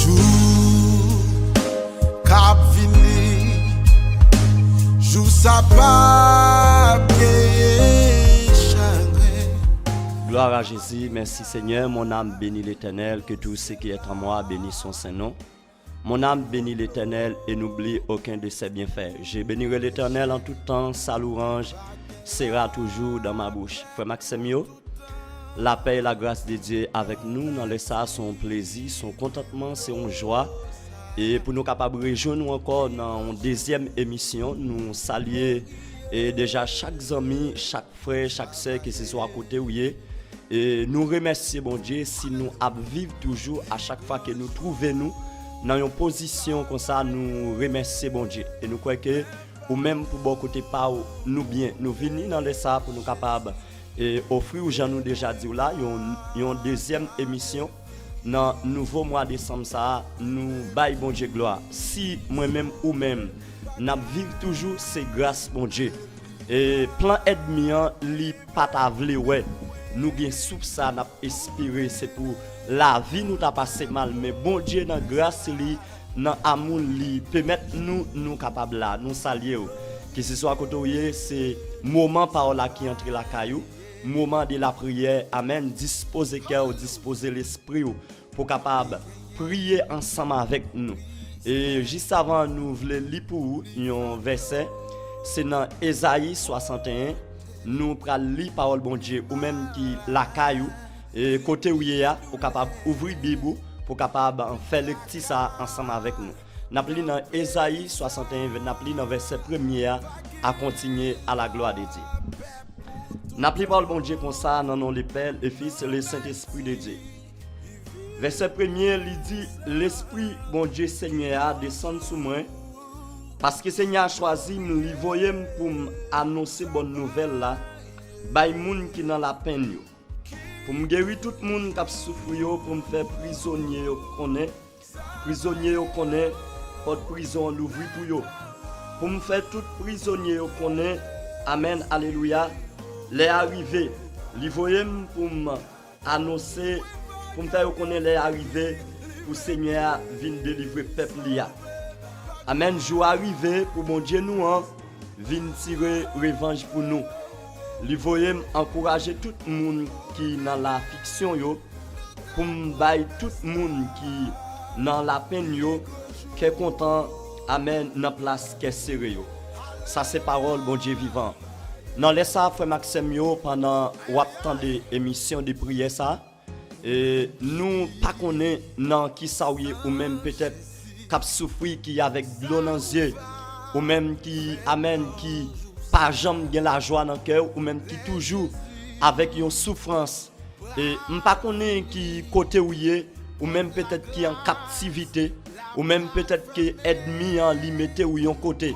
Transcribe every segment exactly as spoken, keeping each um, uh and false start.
Jou k ap vini, jou sa p ap genyen chagren. Gloire à Jésus, merci Seigneur, mon âme bénit l'Éternel, que tout ce qui est en moi bénisse son saint nom. Mon âme bénit l'Éternel et n'oublie aucun de ses bienfaits. Je bénirai l'Éternel en tout temps, sa louange sera toujours dans ma bouche. Frè m ak sè m yo, lapè e lagras de Dye avèk nou nan lè sa a, se yon plezi, se yon kontantman, se yon jwa. E pou nou kapab rejwenn nou ankò nan yon dezyèm emisyon, nou salye e deja chak zanmi, chak frè, chak sè, keseswa kote w ye. E nou remèsye Bondye si nou ap viv toujou a chak fwa ke nou twouve nou nan yon pozisyon konsa, nou remèsye Bondye. E nou kwè ke ou menm pou bò kote pa w, nou byen. Nou vini nan lè sa a pou nou kapab e ofri w, jan nou deja di w la, yon, yon dezyèm emisyon nan nouvo mwa desanm sa a. Nou bay Bondye glwa. Si mwen menm ou menm n ap viv toujou, se gras Bondye. E plan ènmi an, li pa ta vle wè nou gen souf sa n ap espere, se pou lavi nou ta pase mal, men Bondye nan gras li, nan amou li, pèmèt nou, nou kapab la. Nou salye w. Keseswa kote w ye, se moman pawòl la ki antre lakay ou, moman de lapriyè. Amèn. Dispoze kè w, dispoze lespri w pou kapab priye ansanm avèk nou. E jis avan, nou vle li pou ou yon vèsè, se nan Ezayi swasanteyen, nou pral li pawòl Bondye. Ou menm ki lakay ou, e kote ou ye a, ou kapab ouvri Bib ou pou kapab fè lekti sa a ansanm avèk nou. N ap li nan Ezayi swasanteyen, n ap li nan vèsè premye a, a kontinye à la gloire de Dieu. N ap li pawòl Bondye konsa, nan non le Pè, le Fis, le Sentespri de Dye. Vèsè premye, li di, Lespri Bondye Senyè a desann sou mwen, paske Senyè a chwazi m, li voye m pou m anonse bòn nouvèl la bay moun ki nan lapenn yo, pou m geri tout moun k ap soufri yo, pou m fè prizonye yo konnen, prizonye yo konnen pòt prizon an louvri pou yo, pou m fè tout prizonye yo konnen, amèn, alelouya, lè a rive, li voye m pou m anonse, pou m fè yo konnen lè a rive pou Senyè a vin delivre pèp li a. Amèn. Jou a rive pou Bondye nou an vin tire revanj pou nou. Li voye m ankouraje tout moun ki nan lafiksyon yo, pou m bay tout moun ki nan lapenn yo kè kontan, amèn, nan plas kè sere yo. Sa se pawòl Bondye vivan. Nan lè sa a, frè m ak sè m yo, pandan w ap tande emisyon de priyè sa a, e nou pa konnen nan ki sa w ye, ou menm petèt k ap soufri, ki avèk dlo nan zye, ou menm ki, amèn, ki pa janm gen lajwa nan kè w, ou menm ki toujou avèk yon soufrans. E m pa konnen ki kote w ye, ou menm petèt ki an kaptivite, ou menm petèt ke ènmi an li mete w yon kote,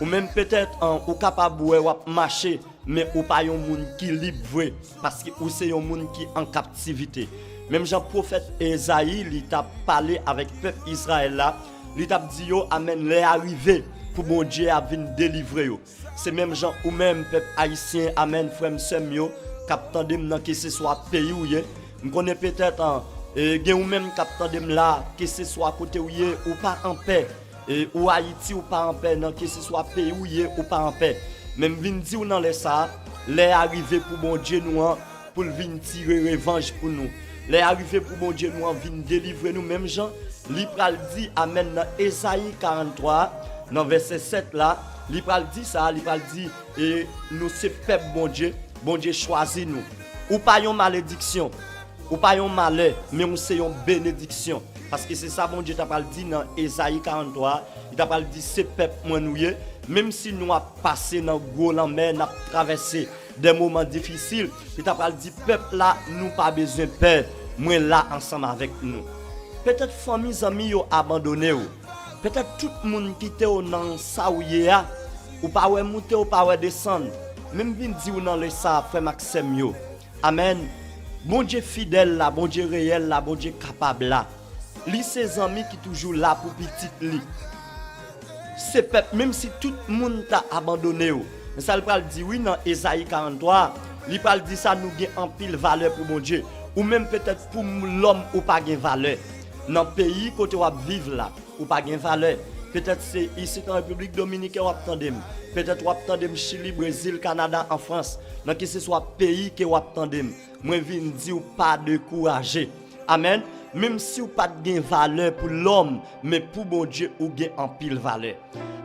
ou menm petèt, an, ou kapab wè w ap mache, men ou pa yon moun ki lib vre, paske ou se yon moun ki an kaptivite. Menm jan pwofèt Ezayi, li t ap pale avèk pèp Izrayèl la, li t ap di yo, amèn, lè a rive pou Bondye a vin delivre yo. Se menm jan ou menm, pèp ayisyen, amèn, frè m, sè m yo, k ap tande m nan keseswa peyi w ye. M konnen petèt, an, e, gen ou menm k ap tande m la, keseswa kote w ye, ou pa anpè. E, ou Ayiti, ou pa anpè, nan keseswa peyi w ye, ou pa anpè. Men m vin di w nan lè sa a, lè a rive pou Bondye nou an, pou l vin tire revanj pou nou. Lè a rive pou Bondye nou an vin delivre nou, menm jan li pral di, amèn, nan Ezayi karanntwa, nan vèsè sèt la, li pral di sa, li pral di, e nou se pèp Bondye, Bondye chwazi nou. Ou pa yon malediksyon, ou pa yon malè, men ou se yon benediksyon. Paske se sa Bondye ta pral di nan Ezayi karanntwa, li ta pral di, se pèp mwen nou ye, menm si nou ap pase nan gwo lanmè, n ap travèse de moman difisil, li ta pral di pèp la, nou pa bezwen pè, mwen la ansanm avèk nou. Petèt fanmi, zanmi yo abandone w. Petèt tout moun kite w nan sa w ye a. Ou pa wè moute, ou pa wè desann. Men m vin di w nan lè sa a, frè m ak sè m yo. Amèn. Bondye fidèl la, Bondye reyèl la, Bondye kapab la. Li se zanmi ki toujou la pou pitit li. Se pèp, menm si tout moun ta abandone w. Men sa l pral di, wi, nan Ezayi karanntwa, li pral di sa, nou gen anpil valè pou Bondye. Ou menm petèt pou m, lòm, ou pa gen valè. Nan peyi kote w ap viv la, ou pa gen valè. Petèt se isit an Repiblik Dominiken w ap tande m. Petèt w ap tande m Chili, Brezil, Kanada, an Frans, nan kisiswa peyi ke w ap tande m. Mwen vin di w pa dekouraje. Amèn. Menm si w pa t gen valè pou lòm, men pou Bondye ou gen anpil valè.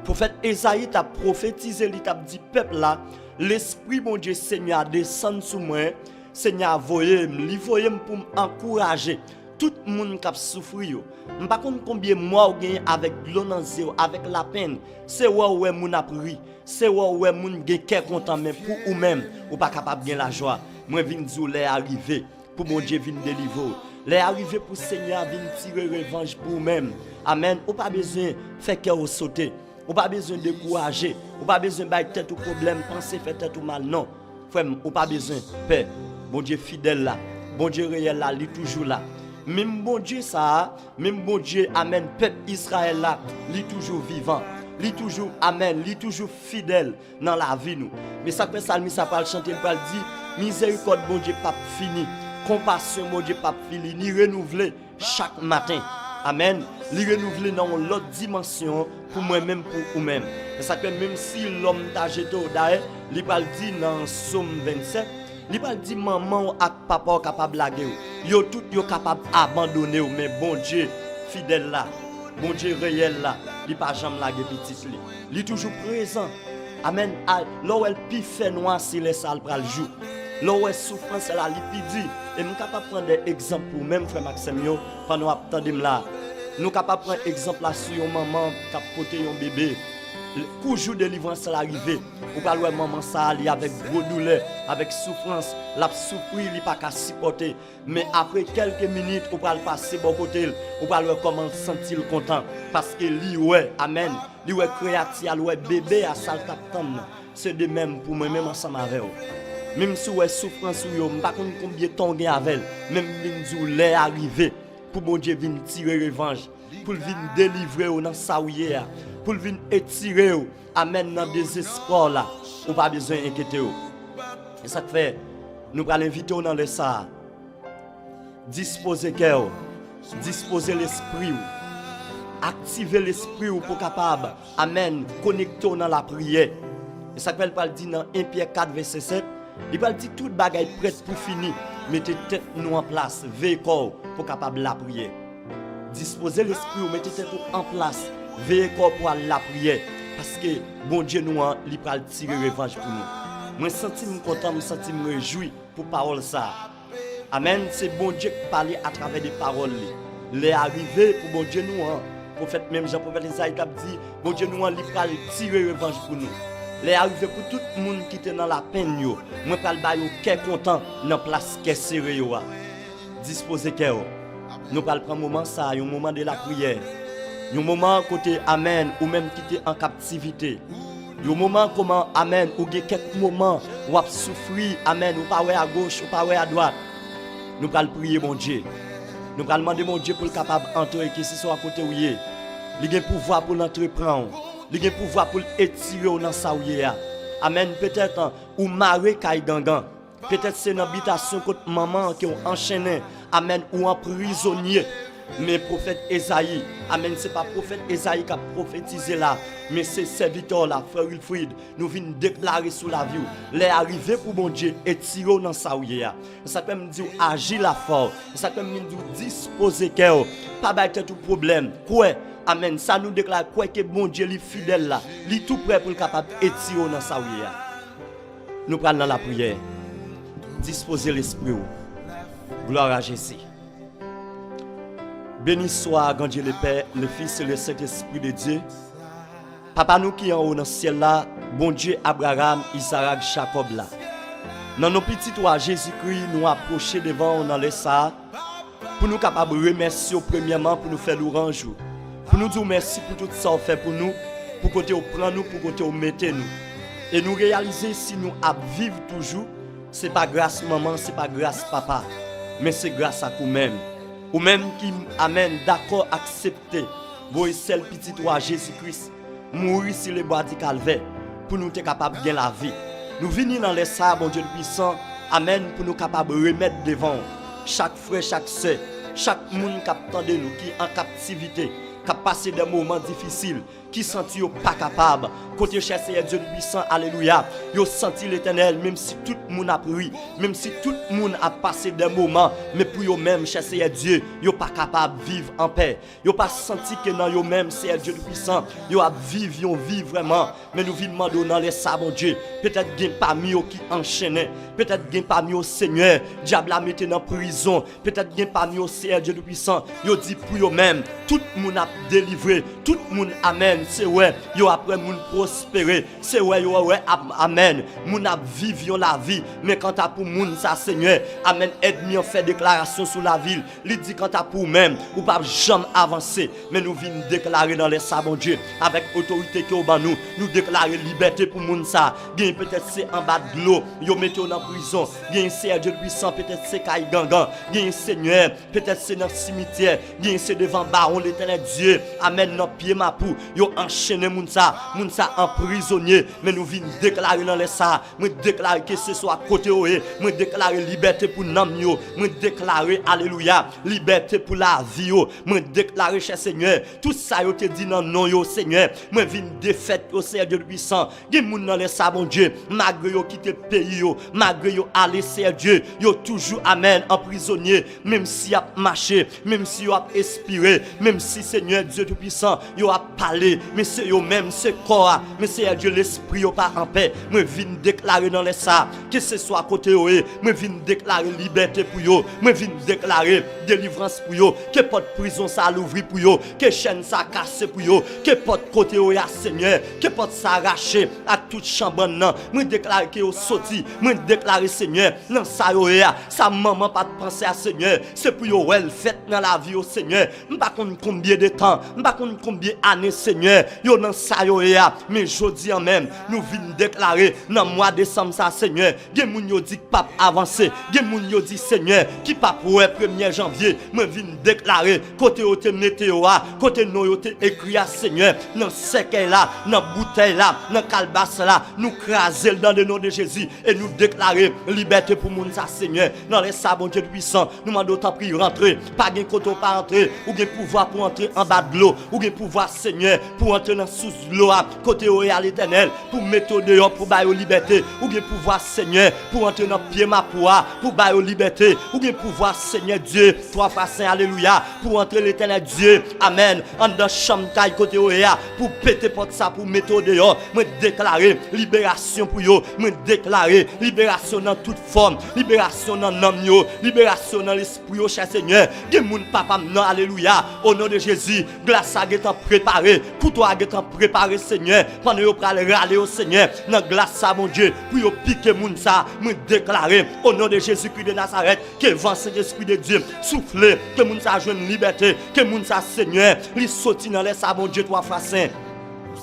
Pwofèt Ezayi t ap pwofetize, li t ap di pèp la, Lespri Bondye Senyè a desann sou mwen, Senyè a voye m, li voye m pou m ankouraje tout moun k ap soufri yo. M pa konn konbyen mwa w genyen avèk dlo nan zye w, avèk lapenn. Se wè w wè moun ap ri, se wè w wè moun gen kè kontan, men pou ou menm, ou pa kapab gen lajwa. Mwen vin di w lè a rive pou Bondye vin delivre w. Lè a rive pou Senyè a vin tire revanj pou ou menm. Amèn. Ou pa bezwen fè kè w sote. Ou pa bezwen dekouraje. Ou pa bezwen bay tèt ou pwoblèm, panse fè tèt ou mal, non. Frè m, ou pa bezwen pè. Bondye fidèl la, Bondye reyèl la, li toujou la. Menm Bondye sa a, menm Bondye, amèn, pèp Izrayèl la, li toujou vivan. Li toujou, amèn, li toujou fidèl nan lavi nou. Men sa k fè salmis la pral chante, li pral di, mizerikòd Bondye p ap fini, konpasyon Bondye p ap fini, li renouvle chak maten. Amèn. Li renouvle nan yon lòt dimansyon pou mwen menm, pou ou menm. E sa k fè menm si lòm ta jete w, dayè, li pral di nan Sòm vennsèt, li pral di manman w ak papa w kapab lage w. Yo tout, yo kapab abandone w, men Bondye fidèl la, Bondye reyèl la, li pa janm lage pitit li. Li toujou prezan. Amèn. A, lè w wè l pi fè nwa, se lè sa a l pral jou. Lè w wè soufrans la, li pi di. E m kapab pran de egzanp pou ou menm, frè m ak sè m yo, pandan w ap tande m la. Nou kapab pran egzanp la sou yon manman k ap pote yon bebe. Kou jou delivrans la rive, ou pral wè manman sa a, li avèk gwo doulè, avèk soufrans, l ap soufri, li pa ka sipòte. Men apre kèlke minit, ou pral pase bò kote l, ou pral wè kòman l santi l kontan, paske li wè, amèn, li wè kreyati a, li wè bebe a, sa l t ap tann nan. Se de menm pou mwen menm ansanm avè w. Menm si w wè soufrans ou yo, m pa konn konbyen tan w gen avè l, men m vin di w lè a rive pou Bondye vin tire revanj, pou l vin delivre w nan sa w ye a, pou l vin etire w, amèn, nan dezespwa w la. Ou pa bezwen enkyete w. E sa k fè nou pral envite w nan lè sa a. Dispoze kè w, dispoze lespri w, aktive lespri w pou w kapab, amèn, konekte w nan lapriyè. E sa k fè l pral di nan en Pyè kat vèsè sèt, li pral di tout bagay prèt pou fini, mete tèt nou an plas, veye kò w pou w kapab lapriyè. Dispoze lespri w, mete tèt ou an plas, veye kò w pou al lapriyè, paske Bondye nou an, li pral tire revanj pou nou. Mwen santi m kontan, m santi m rejwi pou pawòl sa a. Amèn. Se Bondye k pale atravè de pawòl li. Lè a rive pou Bondye nou an, pwofèt, menm jan pwofèt Ezayi t ap di, Bondye nou an, li pral tire revanj pou nou. Lè a rive pou tout moun ki te nan lapenn yo, mwen pral ba yo kè kontan nan plas kè sere yo a. Dispoze kè w. Nou pral pran moman sa a, yon moman de lapriyè. Yon moman kote, amèn, ou menm ki te an kaptivite. Yon moman kòman, amèn, ou gen kèk moman w ap soufri, amèn, ou pa wè agoch, ou pa wè adwat. Nou pral priye Bondye. Nou pral mande Bondye pou l kapab antre, keseswa kote w ye. Li gen pouvwa pou l antre pran w. Li gen pouvwa pou l etire w nan sa w ye a. Amèn. Petèt, ou mare kay gangan. Petèt se nan bitasyon kot manman an ke w anchennen. Amèn, ou anprizonye. Men pwofèt Ezayi, amèn, se pa pwofèt Ezayi k ap pwofetize la, men se sèvitè w la, frè Wilfrid, nou vin deklare sou lavi w. Lè a rive pou Bondye etire w nan sa w ye a. E sa k fè m di w aji lafwa w. E sa k fè m vin di w dispoze kè w. Pa bay tèt ou pwoblèm. Kwè. Amèn. Sa nou deklare, kwè ke Bondye li fidèl la. Li tou prè pou l kapab etire w nan sa w ye a. Nou pral nan lapriyè. Dispoze lespri w. Glwa a Jezi. Beni swa Grandye le Pè, le Fis e le Sentespri de Dye. Papa nou ki anwo nan syèl la, Bondye Abraram, Izarak, Jakòb la. Nan non Pitit ou a Jezikri, nou apwoche devan w nan lè sa a, pou nou kapab remèsye w premyèman, pou nou fè lwanj ou, pou nou di w mèsi pou tout sa w fè pou nou, pou kote w pran nou, pou kote w mete nou. E nou reyalize si nou ap viv toujou, se pa gras manman, se pa gras papa, men se gras ak ou menm. Ou menm ki, amèn, dakò aksepte voye sèl Pitit ou a Jezi Kris mouri si lebwa di Kalvè pou nou te kapab gen lavi. Nou vini nan lè sa a, Bondye Toupisan, amèn, pou nou kapab remèt devan w chak frè, chak sè, Chak moun k ap tande nou, ki an kaptivite, k ap pase de moman difisil, ki santi yo pa kapab, kote chè Seyè Dye Toupisan, alelouya, yo santi Letènèl, menm si tout moun ap ri, menm si tout moun ap pase de moman, men pou yo menm, chè Seyè Dye, yo pa kapab viv anpè. Yo pa santi ke nan yo menm, Seyè Dye Toupisan, yo ap viv yon vi vrèman. Men nou vin mande w nan lè sa, Bondye, petèt gen pami yo ki anchennen, petèt gen pami yo, Senyè, dyab la mete nan prizon, petèt gen pami yo, Seyè Dye Toupisan, yo di pou yo menm, tout moun ap delivre, tout moun, amèn, se wè yo ap wè moun pwospere, se wè yo wè, amèn, moun ap viv yon lavi. Men kanta pou moun sa, Senyè, amèn, ènmi an fè deklarasyon sou lavi l. Li di, kanta pou ou menm, ou p ap janm avanse. Men nou vin deklare nan lè sa, Bondye, avèk otorite ke w ban nou, nou deklare libète pou moun sa. Genyen petèt se anba dlo, yo mete w nan prizon. Genyen, Seyè Dye Toupisan, petèt se kay gangan. Genyen, Senyè, petèt se nan simityè. Genyen, se devan bawon, Letènèl Dye. Amèn, nan pye mapou, yo anchennen moun sa. Moun sa an prizonye. Men nou vin deklare nan lè sa, mwen deklare ke se swa kote yo ye, mwen deklare libète pou nanm yo, mwen deklare, alelouya, libète pou lavi yo, mwen deklare, chè Senyè, tout sa yo te di nan non yo, Senyè, mwen vin defèt yo, Seyè Dye Toupisan. Gen moun nan lè sa, Bondye, malgre yo kite peyi yo, malgre yo ale, Seyè Dye, yo toujou, amèn, an prizonye, menm si y ap mache, menm si yo ap espire, menm si, Senyè Dye Toupisan, yo ap pale, men se yo menm, se kò a, men Seyè Dye, lespri yo pa anpè. Mwen vin deklare nan lè sa, ke se swa kote yo ye, mwen vin deklare libète pou yo, mwen vin deklare delivrans pou yo, ke pòt prizon sa louvri pou yo, ke chèn sa kase pou yo, ke pòt kote yo ye a, Senyè, ke pòt sa rache ak tout chanbrann nan. Mwen deklare ke yo soti, mwen deklare, Senyè, nan sa yo ye a, sa manman pa t panse a, Senyè, se pou yo wè l fèt nan lavi yo, Senyè. M pa konn konbyen de tan, m pa konn konbyen ane, Senyè, yo nan sa yo ye a. Men jodi an menm, nou vin deklare nan mwa desanm sa, Senyè, gen moun yo di k p ap avanse, gen moun yo di, Senyè, ki p ap wè premye janvye. Mwen vin deklare kote yo te mete yo a, kote non yo te ekri a, Senyè, nan sèkèy la, nan boutèy la, nan kalbas la, nou kraze l nan le non de Jezi e nou deklare libète pou moun sa, Senyè. Nan lè sa, Bondye Toupisan, nou mande w tanpri rantre. Pa gen kote w pa antre. Ou gen pouvwa pou antre anba dlo. Ou gen pouvwa, Senyè, pou antre nan sous dlo a, kote yo ye a, Letènèl, pou mete yo deyò, pou ba yo libète. Ou gen pouvwa, Senyè, pou antre nan pye mapou a, pou ba yo libète. Ou gen pouvwa, Senyè Dye, twa fwa sen, alelouya, pou antre, Letènèl Dye, amèn, anndan chanm kay kote yo ye a, pou pete pòt sa, pou mete yo deyò. Mwen deklare liberasyon pou yo. Mwen deklare liberasyon nan tout fòm, liberasyon nan nanm yo, liberasyon nan lespri yo, chè Senyè. Gen moun, papa m nan, alelouya, o non de Jezi, glas sa gentan prepare, kouto a gentan prepare, Senyè, pandan yo pral rale yo, Senyè, nan glas sa, Bondye, pou yo pike moun sa. Mwen deklare, o non de Jezikri de Nazarèt, ke van Sentespri de Dye soufle, ke moun sa jwenn libète, ke moun sa, Senyè, li soti nan lè sa, Bondye, twa fwa sen.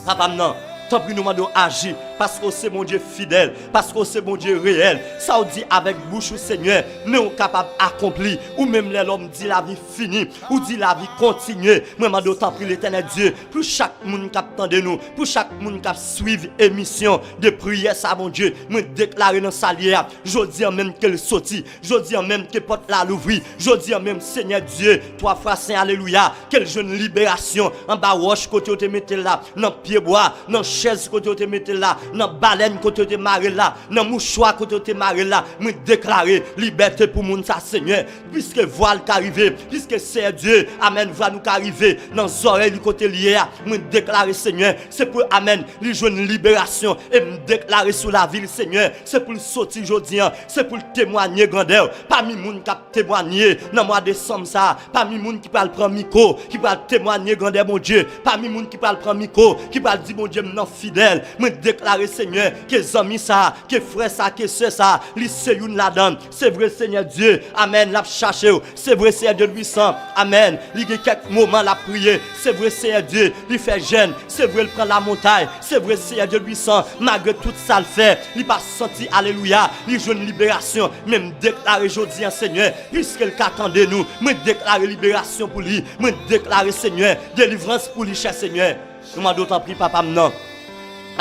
Papa m nan, tanpri nou mande w aji, paske w se Bondye fidèl, paske w se Bondye reyèl. Sa w di avèk bouch ou, Senyè, men w kapab akonpli. Ou menm lè lòm di lavi fini, ou di lavi kontinye. Mwen mande w tanpri, Letènèl Dye, pou chak moun k ap tande nou, pou chak moun k ap swiv emisyon de priyè sa, Bondye, mwen deklare nan sa l ye a, jodi an menm ke l soti, jodi an menm ke pòt la louvri, jodi an menm, Senyè Dye, twa fwa sen, alelouya, ke l jwenn liberasyon anba wòch kote yo te mete l la, nan pyebwa, nan chèz kote yo te mete l la, nan balèn kote yo te mare l la, nan mouchwa kote yo te mare l la. Mwen deklare libète pou moun sa, Senyè, piske vwa l ka rive, piske, Seyè Dye, amèn, vwa nou ka rive nan zòrèy li kote l ye a. Mwen deklare, Senyè, se pou, amèn, li jwenn liberasyon. E m deklare sou lavi l, Senyè, se pou l soti jodi an, se pou l temwanye grandè w pami moun k ap temwanye nan mwa desanm sa a, pami moun ki pral pran mikwo, ki pral temwanye grandè Bondye, pami moun ki pral pran mikwo, ki pral di, Bondye m nan fidèl. Mwen deklare, Senyè, ke zanmi sa a, ke frè sa a, ke sè sa a, li se youn ladan l. Se vre, Senyè Dye, amèn, l ap chache w. Se vre, Seyè Dye Toupisan, amèn, li gen kèk moman l ap priye. Se vre, Seyè Dye, li fè jèn. Se vre, l pran lamontay. Se vre, Seyè Dye Toupisan, malgre tout sa l fè, li pa santi, alelouya, li jwenn liberasyon. Men m deklare jodi an, Senyè, piske l ka tande nou, mwen deklare liberasyon pou li. Mwen deklare, Senyè, delivrans pou li, chè Senyè. Nou mande w tanpri, papa m nan,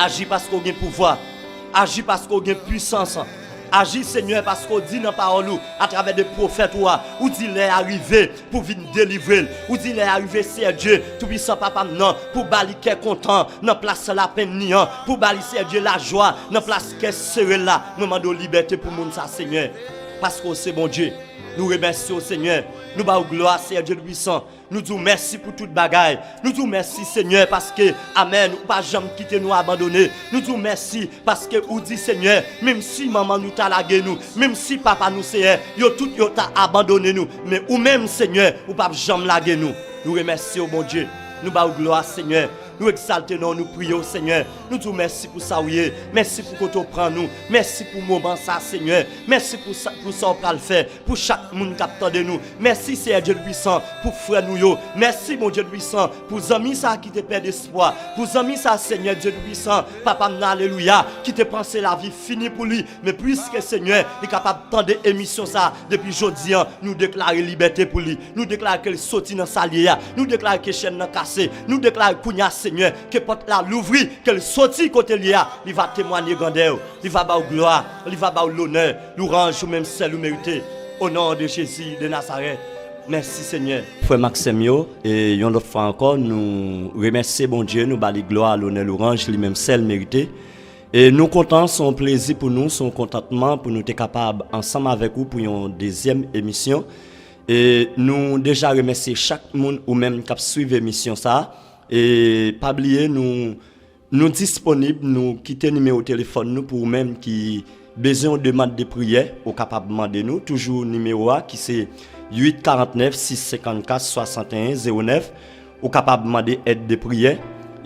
aji paske w gen pouvwa. Aji paske w gen pwisans. Aji, Senyè, paske w di nan pawòl ou, atravè de pwofèt ou a, ou di lè a rive pou vin delivre l. Ou di lè a rive, Seyè Dye, Toupisan Papa m nan, pou ba li kè kontan nan plas lapenn li an, pou ba li, Seyè Dye, lajwa nan plas kè sere l la. Mwen mande w libète pou moun sa, Senyè, paske w se Bondye. Nou remèsye w, Senyè. Nou ba w glwa, Seyè Dye Toupisan. Nou di w mèsi pou tout bagay. Nou di w mèsi, Senyè, paske, amèn, ou pa janm kite nou abandone. Nou di w mèsi paske ou di, Senyè, menm si manman nou ta lage nou, menm si papa nou, Seyè, yo tout yo ta abandone nou, men ou menm, Senyè, ou p ap janm lage nou. Nou remèsye w, Bondye. Nou ba w glwa, Senyè. Nou egzalte non w, nou priye w, Senyè. Nou di w mèsi pou sa w ye. Mèsi pou kote w pran nou. Mèsi pou moman sa, Senyè. Mèsi pou sa, pou sa w pral fè pou chak moun k ap tande nou. Mèsi, Seyè Dye Toupisan, pou frè nou yo. Mèsi, Bondye Toupisan, pou zanmi sa ki te pèdi espwa. Pou zanmi sa, Senyè Dye Toupisan, Papa m nan, alelouya, ki te panse lavi fini pou li. Men piske, Senyè, li kapab tande emisyon sa a, depi jodi a, nou deklare libète pou li. Nou deklare ke l soti nan sa l ye a. Nou deklare ke chèn nan kase. Nou deklare kounye a, Senyè, ke pòt la louvri, ke l soti kote l ye a. Li va temwanye grandè w. Li va ba w glwa. Li va ba w lonè. Louwanj ou menm sèl ou merite. O non de Jezi de Nazarèt. Mèsi, Senyè. Frè m ak sè m yo, e yon lòt fwa ankò, nou remèsye Bondye, nou ba li glwa, lonè, louwanj, li menm sèl merite. E nou kontan, se yon plezi pou nou, se yon kontantman pou nou te kapab ansanm avèk ou pou yon dezyèm emisyon. E nou deja remèsye chak moun ou menm k ap swiv emisyon sa a. E pa bliye, nou, nou disponib, nou kite nimewo telefòn nou pou ou menm ki bezwen yon demann de priyè, ou kapab mande nou. Toujou nimewo a ki se uit karant nèf, sis senkant kat, swasanteyen zewo nèf. Ou kapab mande èd de priyè.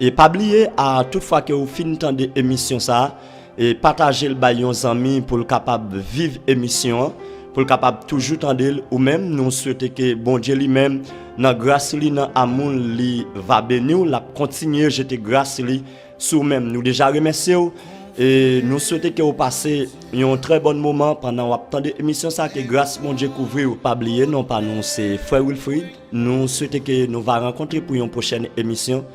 E pa bliye, a tout fwa ke ou fin tande emisyon sa a, e pataje l bay yon zanmi pou l kapab viv emisyon an, pou l kapab toujou tande l. Ou menm, nou swete ke Bondye li menm, nan gras li, nan amou l, li va beni w, l ap kontinye jete gras li sou ou menm. Nou deja remèsye w, e nou swete ke w pase yon trè bòn moman pandan w ap tande emisyon sa, ke gras Bondye kouvri w. Pa bliye, non pa nou se Frè Wilfrid. Nou swete ke nou va rankontre pou yon pwochèn emisyon.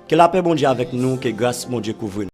Ke lapè Bondye avèk nou, ke gras Bondye kouvri nou.